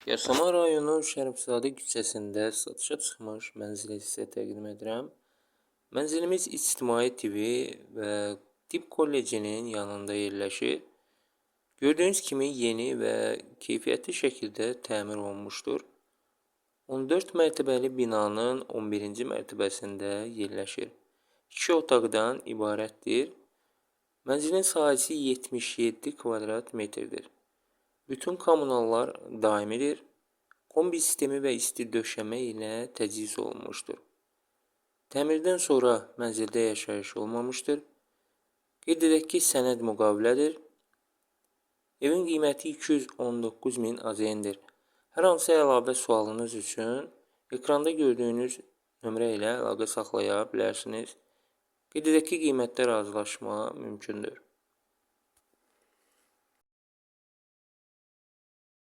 Yasamal rayonu Şərifzadə küçəsində satışa çıxmış mənzili sizə təqdim edirəm. Mənzilimiz İctimai TV və Tibb Kollecinin yanında yerləşir. Gördüyünüz kimi yeni və keyfiyyətli şəkildə təmir olunmuşdur. 14 mərtəbəli binanın 11-ci mərtəbəsində yerləşir. 2 otaqdan ibarətdir. Mənzilin sahəsi 77 kvadrat metrdir. Bütün kommunallar daimidir. Kombi sistemi və isti döşəmə ilə təchiz olunmuşdur. Təmirdən sonra mənzildə yaşayış olmamışdır. Qeyd edək ki, sənəd müqavilədir. Evin qiyməti 219 min AZN-dir. Hər hansı əlavə sualınız üçün ekranda gördüyünüz nömrə ilə əlaqə saxlaya bilərsiniz. Qeyd edək ki, qiymətdə razılaşma mümkündür.